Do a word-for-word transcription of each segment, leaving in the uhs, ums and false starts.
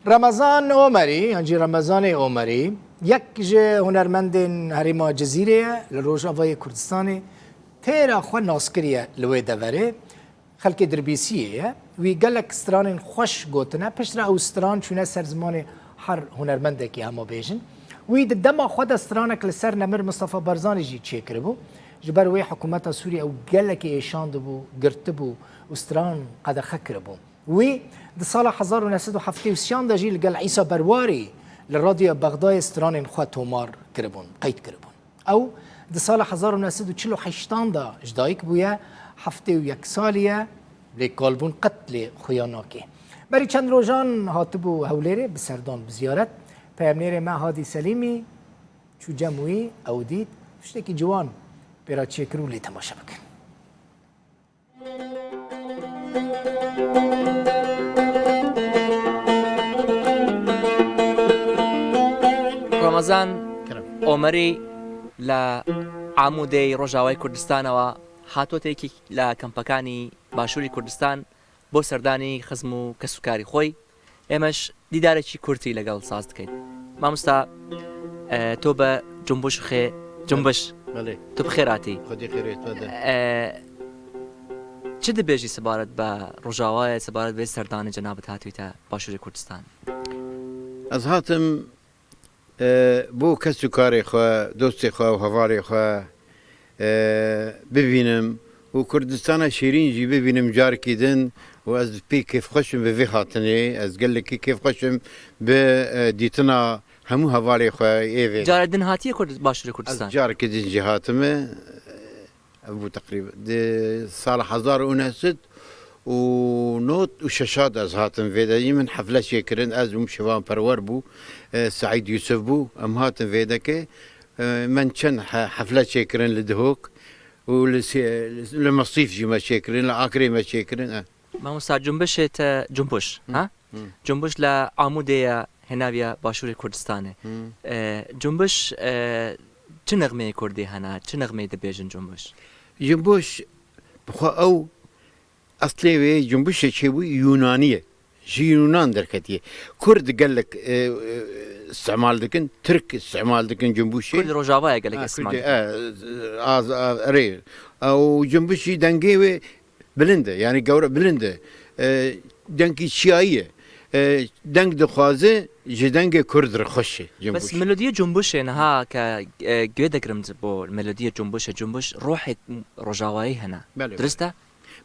Remezan Omerî, yan jî Remezanê Omerî, yek ji hunermendên herêma Cizîrê ye, li Rojavayê Kurdistanê têra xwe nas kiriye li wê deverê. Xelkê Dirbîsiyê ye. Wî gelek stranên xweş gotine. Piştre ew stran çûne ser zimanê her hunermendekî, hema bêjin. Wî di dema xwe de stranek li ser Nemir Mistefa Barzanî jî çêkiribû. Ji ber wê hikûmeta Sûriyê ew gelekî êşandibû, girtibû û stran qedexe kiribû. Wî di sala hezar û neh sed û heftê û sêyan de jî li gel Îsa Berwarî li Radyoya Bexdayê stranên xwe tomar kiribûn, qeyd kiribûn. Ew di sala hezar û neh sed û çil û heştan de ji dayik bûye, heftê û yek salî ye, lê kalbûn qet lê xuya nake. Berî çend rojan hatibû Hewlêrê bi serdan, bi ziyaret. Peyamnêrê me Hadî Selîmî çû cem wî, ew dît, tiştekî ciwan pê re çêkir û lê temaşe bikin. Remezan Kerem. Omerî لە عامودەی ڕۆژاوای کوردستانەوە هاتووەتە یەکێک لە کەمپەکانی باشووری کوردستان بۆ سەردانی خزم و کەسوکاری خۆی. ئێمەش دیدارێکی کورتی لەگەڵ ساز دکەین. مامۆستا، ئە، تۆ بە جنبش خێ-، جنبش. بەڵێ. تۆ بخێر هاتی. خودی خێرێت بەدە. ئە، چ دەبێژی سەبارەت بە ڕۆژاوایە، سەبارەت بە سەردانی جەنابەت هاتوویتە باشووری کوردستان؟ Ez hatim, e, bo kes û karê xwe, dostê xwe û hevalê xwe, e, bibînim û Kurdistana şêrîn jî bibînim carekî din û ez pê kêfxweş im bi vê hatinê. Ez gelekî kêfxweş im bi, e, dîtina hemû hevalê xwe ê vê. Cara din hatiye Kurd-, Başûrê Kurdistan? Ez carekî din jî hatime. Ev bû teqrîben. Di sala hezar û neh sed û nod û şeş de ez hatim vê de. Min hefle çêkirin, ez û Şivan Perwer bû, e, Seîd Yûsif bû. Em hatin vê de ke, e, min çend he-, hefle çêkirin li Dihok û li Sê-, li Mesîf jî me çêkirin, li Akrê me çêkirin, e. Mamosta, cumbeşê te, cumbuş, Hı. ha? Hı. Cumbuş لە عامودەیە، هێناویە باشووری کوردستانێ. Hı. ئە، جنبش، ئە، چ نەغمەیە کوردی هەنا؟ چ نەغمەیە دەبێژن جنبش؟ Cumbuş, bi xwe ew eslê wê cumbuşê çêbû Yûnanî ye. Ji Yûnan derketiye. Kurd gelek, e, e, îstimal dikin, Tirk îstimal dikin cumbuşê. Kurd Rojavayê gelek Ha, îstimal Kurd, dikin. e, az, az, erê. Ew cumbuş jî dengê wê bilind e, yanî gewre bilind e. E, dengî çiyayî ye. E, deng dixwaze ji dengê Kurd re xweş e. Bes Cumbuş. Melodiyê cumbuşê niha ke, e, guê digirim ji bo melodiyê cumbuşê, cumbuş ruhê rojavayî hene. Belê, Dirist belê. e?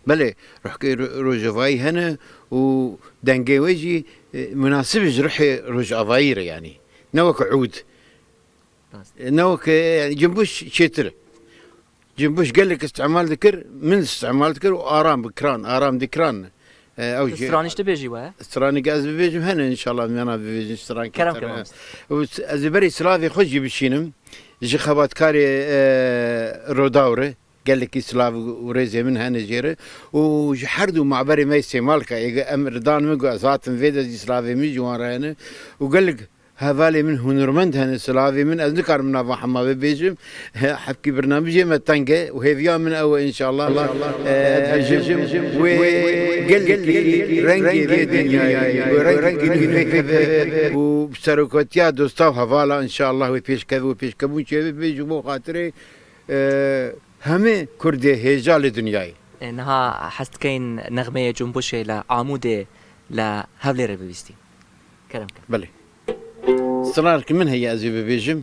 Belê, ruhkê ro-, rojavayî hene û dengê wê jî, e, munasib ji ruhê rojavayî re yanî. Ne wek ûd. Rast. E, ne wek, e, yanî cumbuş çêtir e. Cumbuş gelek îstimal dikir, min îstimal dikir û aram bikiran, aram dikiran. E, ew Tu jî stranî jî dibêjî we? Stranî ez bibêjim, hene înşallah miyana bibêjin stran Kerem kêtir, ke he. mamoste. Û s-, ez ê berî silavê xwe jî bişînim. Ji xebatkarê, e, Rodaw re, gelekî silav û rêzê min hene jê re. Û ji her du maberê me Sêmalka, êge em ridan min got, ez hatim vê de jî silavê min ji wan re hene. Û gelek Hevalê min hunermend hene, silavê min, ez nikarim nava hema bibêjim. He, hepkî bernamijê me teng e û hêviya min ew e înşallah. E, ez dibêjim, wê gelekî rengê vê dinyayê, wê rengê nû vê keve û bi serokatiya dosta û hevala înşallah wê pêşkeve û pêşkebûn çêbibe ji bo xatirê, e, hemê Kurdê hêja li dinyayê. E, niha hez dikeyn nexmeyê cumbuşê li Amûdê li Hewlêrê bibîstî. Kerem ke. Belê. Sirarek min heye ez ê bibêjim.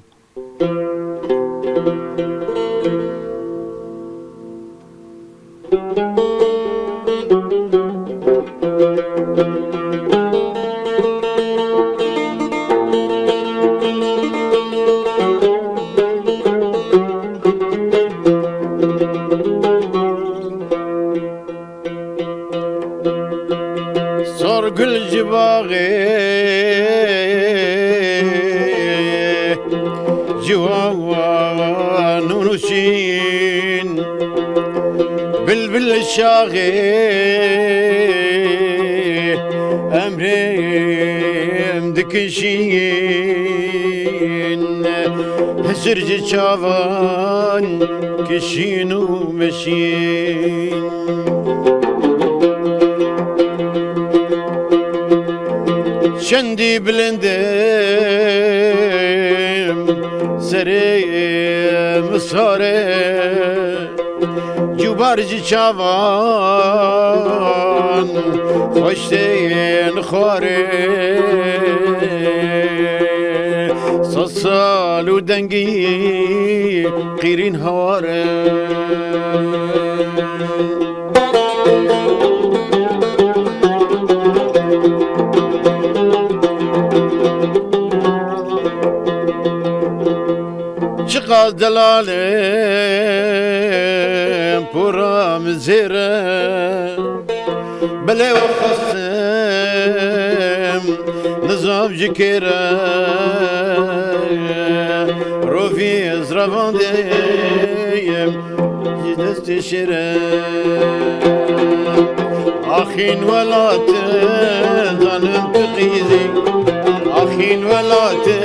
Sor gul ji baxê ciwan û nûşîn, bilbil şaxê emrêm dikişîn. Hişir ji çavan kişîn û meşîn. Çendî bilind im serê min sar e, cûbar ji çavan xweş tên xwarê. Sed sal û dengî qîrîn hawar e. Çiqas delalên pora min zêr e, belê we xwestim nizam ji kê re, rovî ez revandeyim ji destê şêr e. Axîn welat e, zanim tu qîzî. Axîn welat e,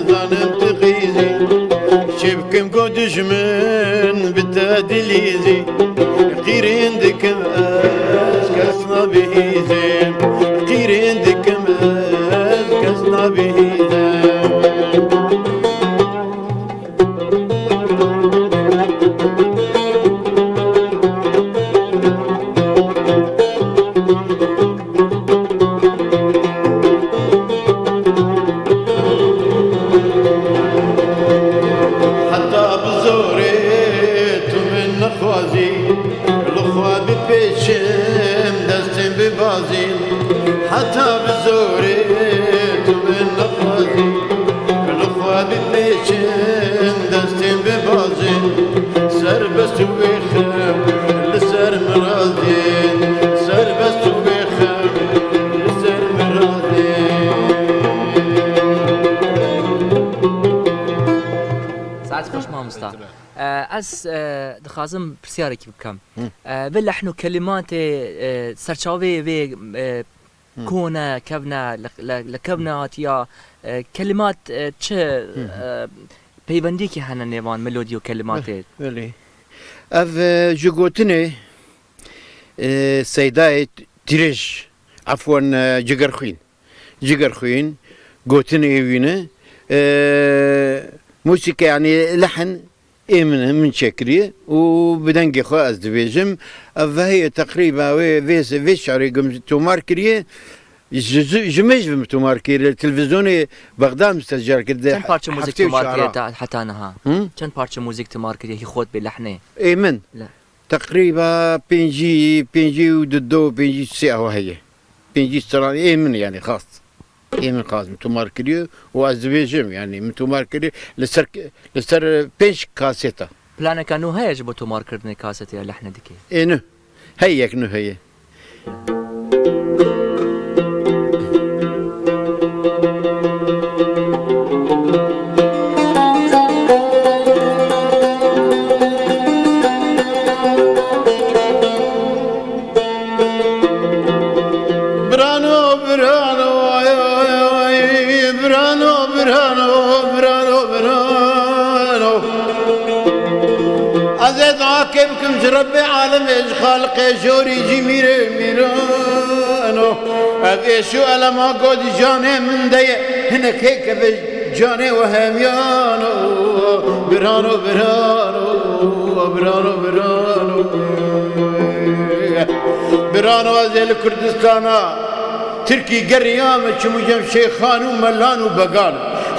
zanim tu qîzî. Çi bikim ku dijmin bi te dilîzî. Qîrên dikim ez kes nabihîzim. Qîrên dikim ez kes nabihîzim. Heta bi zorê tu min nexwazî, li xwe bipêçim destên bibazî. Heta bi zorê tu min nexwazî, li xwe bipêçim destên bibazî. Serbest û bêxem li ser min radê, serbest û bêxem li ser min radê. Saet xweş mamosta. E, ez, e, dixwazim pirsyarek bikim. Hı. E, vê lehn û kelimatê, e, serçavê vê, e, Hı. Kone, kevne, li, li, li kevne hatiya, e, kelimat, e, çi, Hı hı. e, peywendiyekî hene nêvan melodî û kelimatê? Belê. Ev, e, ji gotinê, e, Seydayê Tîrêj, efwan, e, Cigerxwîn. Cigerxwîn, gotinê wî ne. E, mûsîke, yanî lehn ê min, min çêkiriye û bi dengê xwe ez dibêjim. Ev heye teqrîba wê, vê, vê şarê gim tomar kiriye. Ji, ji, ji me ji min tomar kiriye. Li televîzyonê Bexda min stecar kir. Çend parça muzîk tomar kiriye ta, heta niha? Hı? Çend parça muzîk tomar kiriye, hî xwet bê lehnê? Ê min? Le. Teqrîba pêncî, pêncî û du, pêncî sê ewa heye. Pêncî stranê ê min, yanî xas. Ê min xas min tomar kiriye û ez dibêjim, yanî min tomar kiriye li ser, li ser pênc kaseta. Planeka nû heye ji bo tomarkirinê kasetê ya lehnê dikê? Ê nû. Heyek nû heye. Birano, birano, ay, ay, ay, birano, birano, birano, birano. Ez ê duakê bikim ji Rebbê alemê, ji Xaliqê jorî, ji mîrê mîrano. Ev êş û elema got canê min de ye, hinek hêkeve canê we hemiyano. Birano, birano, birano, birano. Birano, ez ê li Kurdistana Tirkî geriyame, çimû cem şêxan û melan û began.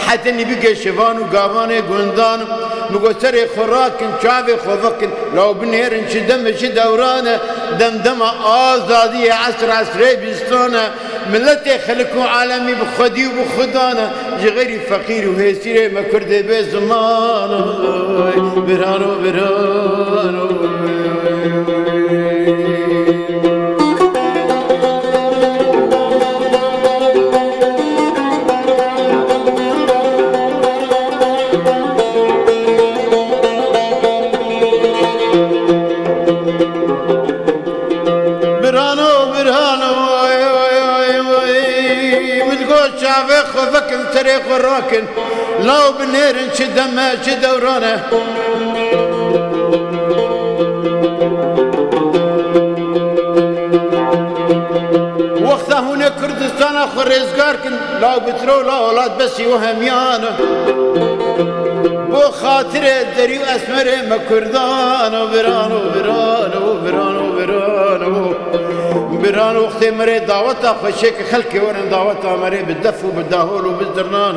Hetinî bigê şivan û gavanê gundan. Min got serê xwe rakin, çavê xwe vekin. Law binêrin çi dem e, çi dewran e. Dem dema azadiyê, esr esrê bîstan e. Miletê xelik û alemî bi xwedî û bi xudan e. Ji xeyrî feqîr û hêsîrê me Kurdê bê ziman e. Birano, birano. Birano, birano, oy, oy, oy, oy. Min got çavê xwe vekin, serê xwe rakin. Law binêrin çi dem e, çi dewran e. Wexta hûn ê Kurdistana Xwe rêzgar kin, law bitro, law welat besî û hemiyan. Bo xatirê derî û esmerê me kurdan û viran û viran û viran û viran û viran û wextê me rê daweta xweşê ki xelkê werin daweta me rê bi def û bi dahol û bi zirnan.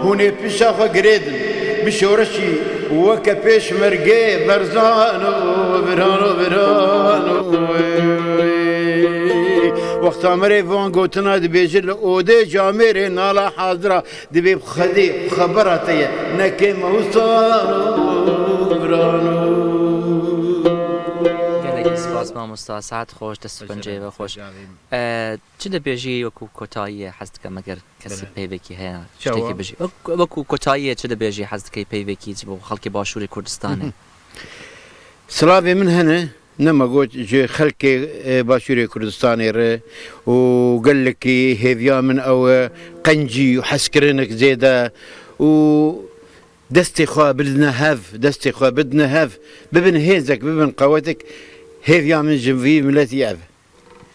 Hûn ê pişa xwe girêdin, bi şoreşî weke pêşmergê berzan û viran û viran û wê. Wexta me rê van gotina dibêje li odê camêrê nala hazira dibê bi xedê xebera te ye. Nekê me hustan û viran û. Gelekî spas mamosta, saet xweş, dest û penceyê ve xweş. E, çi dibêjî wekû kotayiyê hez dikim eger kesî Belê. peyvekî heye, Çawa? Tiştekî bijî. Wek-, wekû kotayiyê çi dibêjî hez dikey peyvekî ji bo xelkê Başûrê Kurdistanê? Silavê min hene, nema got ji xelkê, e, Başûrê Kurdistanê re û gelekî hêviya min ew e, qencî û hezkirinek zêde û destê xwe bidine hev, destê xwe bidine hev, bibin hêzek, bibin qewetek, hêviya min ji vî miletî ev e.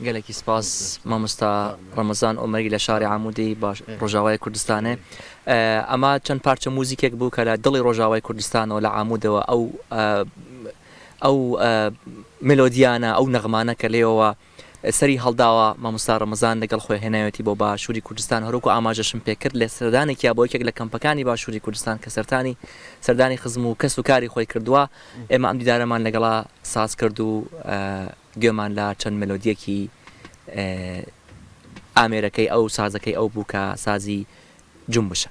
Gelekî spas, mamosta Remezan Omerî لە شاری عەمودی باش، ڕۆژاوای کوردستانê. ئە، ئەمە چەند پارچە موزیکێک بوو کە لە دڵی ڕۆژاوای کوردستانەوە لە عەمودەوە ئەو، ئە، ئەو، ئە، مێلۆدیانە، ئەو نەغمانە کە لێوە سەری هەڵداوە، مامۆستا ڕەمەزان لەگەڵ خۆی هێنایەتی بۆ باشووری کوردستان، هەروەکو ئاماژەشم پێ کرد لە سەردانێکیا بۆ یەکێک لە کەمپەکانی باشووری کوردستان کە سەرتانی، سەردانی خزم و کەس و کاری خۆی کردووە. ئێمە ئەم دیدارەمان لەگەڵا ساز کرد و، ئە، گوێمان لە چەند مێلۆدیەکی، ئە، ئامێرەکەی ئەو، سازەکەی ئەو بوو کە سازی جنبشە.